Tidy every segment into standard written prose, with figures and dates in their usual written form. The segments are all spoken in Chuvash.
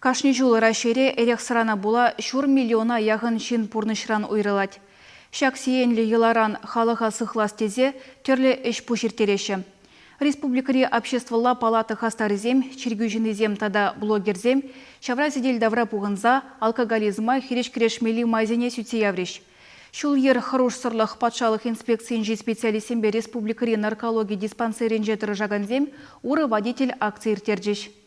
Кашни ҫул Раҫҫейре эрех-сӑрана пула ҫур миллиона яхӑн ҫын пурнӑҫран уйрӑлать. Ҫак сиенлӗ йӑларан халӑха сыхлас тесе тӗрлӗ ӗҫ-пуҫ ирттереҫҫӗ. Республикӑри обществӑлла палата хастарӗсем, чиркӳ ҫыннисем тата блогерсем ҫавра сӗтел тавра пухӑнса алкоголизма хирӗҫ кӗрешмелли майсене сӳтсе яврӗҫ. Ҫул-йӗр хӑрушсӑрлӑх патшалӑх инспекцийӗнчи специалистсемпе республикӑри наркологи диспансерӗнче тӑрӑшакансем Урӑ водитель акци ирттерчӗҫ.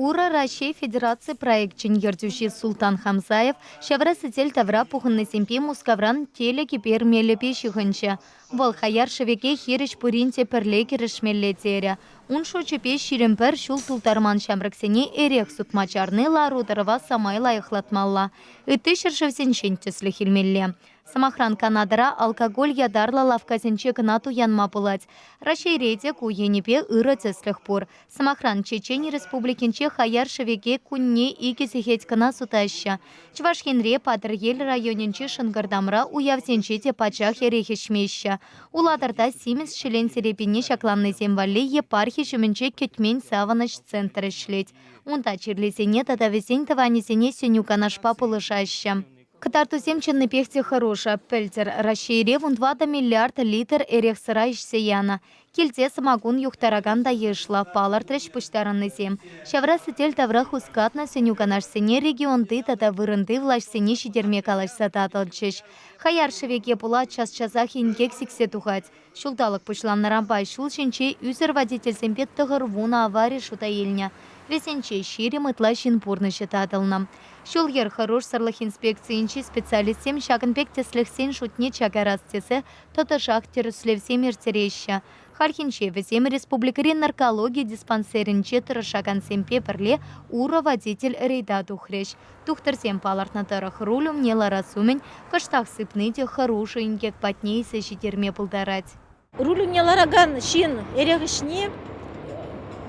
Урӑ Раҫҫей Федераци проекчӗн ертӳҫи Султан Хамзаев ҫавра сӗтел тавра пухӑннисемпе Мускавран телекӗпер мелӗпе ҫыхӑнчӗ. Вӑл хаяр шӗвеке хирӗҫ пурин те пӗрле кӗрешмелле терӗ. Ун шучӗпе 21 ҫул тултарман ҫамрӑксене эрех сутма чарни лару-тӑрӑва самай лайӑхлатмалла. Ытти ҫӗршывсенчен тӗслӗх илмелле. Сӑмахран, Канадӑра алкоголь ятарлӑ лавккасенче кӑна туянма пулать. Раҫҫейре те ку енӗпе ырӑ тӗслӗх пур. Сӑмахран, Чечен Республикинче хаяр шӗвеке кунне икӗ сехет кӑна сутаҫҫӗ. Чӑваш Енре Патӑрьел районӗнчи Шӑнкӑртамра уявсенче те пачах эрех ӗҫмеҫҫӗ. Улатӑрта симӗс ҫӗлен серепине ҫакланнисем валли епархи ҫумӗнче кӗтмен савӑнӑҫ центр ӗҫлет. Унта чирлисене тата вӗсен тӑванӗсене сӗнӳ-канашпа пулӑшаҫҫӗ. Кӑтартусем чӑннипех те хӑрушӑ. Пӗлтӗр Раҫҫейре вунтӑватӑ миллиард литр эрех-сӑра ӗҫсе янӑ. Килте сӑмакун юхтаракан та йышлӑ, палӑртрӗҫ пуҫтарӑннисем. Ҫавра сӗтел тавра хускатнӑ сӗнӳ-канашсене регионти тата вырӑнти влаҫсене ҫитерме калаҫса татӑлчӗҫ. Хаяр шӗвеке пула час-часах инкек сиксе тухать. Ҫулталӑк пуҫланнӑранпа ҫул ҫинче ӳсӗр водительсемпе 90 авари шута илнӗ. Вӗсенче 20 ытла ҫын пурнӑҫӗ татӑлнӑ. Ҫул-йӗр хӑрушсӑрлӑх инспекцийӗнчи специалистсем ҫакӑн пек тӗслӗхсен шутне чакарас тесе тӑтӑшах тӗрӗслевсем ирттереҫҫӗ. Хальхинче вӗсем республикӑри наркологи диспансерӗнче тӑрӑшакансемпе пӗрле урӑ водитель рейда тухрӗҫ. Тухтӑрсем палӑртнӑ тӑрӑх, руль умне ларас умӗн кӑштах сыпни те хӑрушӑ инкек патне илсе ҫитерме пултарать. Руль умне ларакан ҫын эрех ӗҫни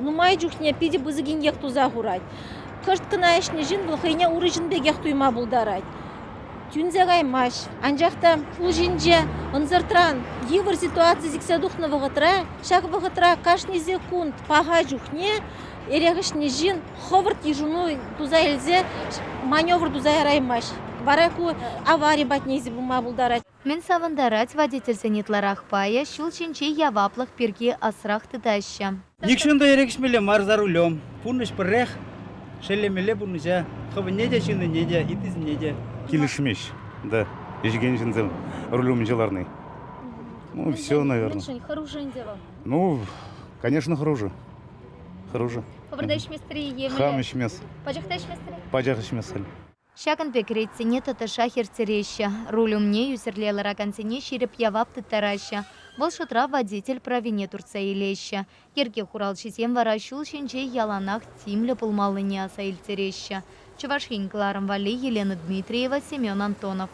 нумай чухне питӗ пысӑк инкек туса хурать. Кӑшт кӑна ӗҫнӗ ҫын вӑл хӑйне урӑ ҫын пекех туйма пултарать. Тӳнсе каймасть. Анчах та ҫул ҫинче ӑнсӑртран йывӑр ситуаци сиксе тухнӑ вӑхӑтра, ҫак вӑхӑтра кашни секунд паха чухне эрех ӗҫнӗ ҫын хӑвӑрт йышӑну туса илсе маневр туса яраймасть. Вара ку авари патне илсе пыма пултарать. Мӗн савӑнтарать водительсен ытларах пайӗ ҫул ҫинчи яваплӑх пирки асрах тытаҫҫӗ. Нихҫан та эрех ӗҫмелле мар за рулем. Пурнӑҫ пӗррех. Шеллемелле пурнӑҫа. Хӑвӑнне те, ҫыннине те, ыттисене те. Килӗшмест, да, ӗҫекен ҫынсем руль умӗнче ларни. Ну, все, наверное. Мӗншӗн хӑрушӑ ӗнтӗ вӑл? Ну, конечно, хӑрушӑ. Хӑрушӑ. Хӑвӑрта ӗҫместӗр-и е Хам ӗҫмес. Пачах та ӗҫместӗр-и? Пачах ӗҫмес халь. Ҫакӑн пек рейтсене тӑтӑшах ирттереҫҫӗ. Руль умне ӳсӗрле ларакансене ҫирӗп явап тыттараҫҫӗ. Вӑл шутра водитель правине туртса илеҫҫӗ. Йӗрке хуралҫисем вара ҫул ҫинче яланах тимлӗ пулмаллине аса илтереҫҫӗ. Чӑваш Ен кӑларӑм валли Елена Дмитриева, Семен Антонов.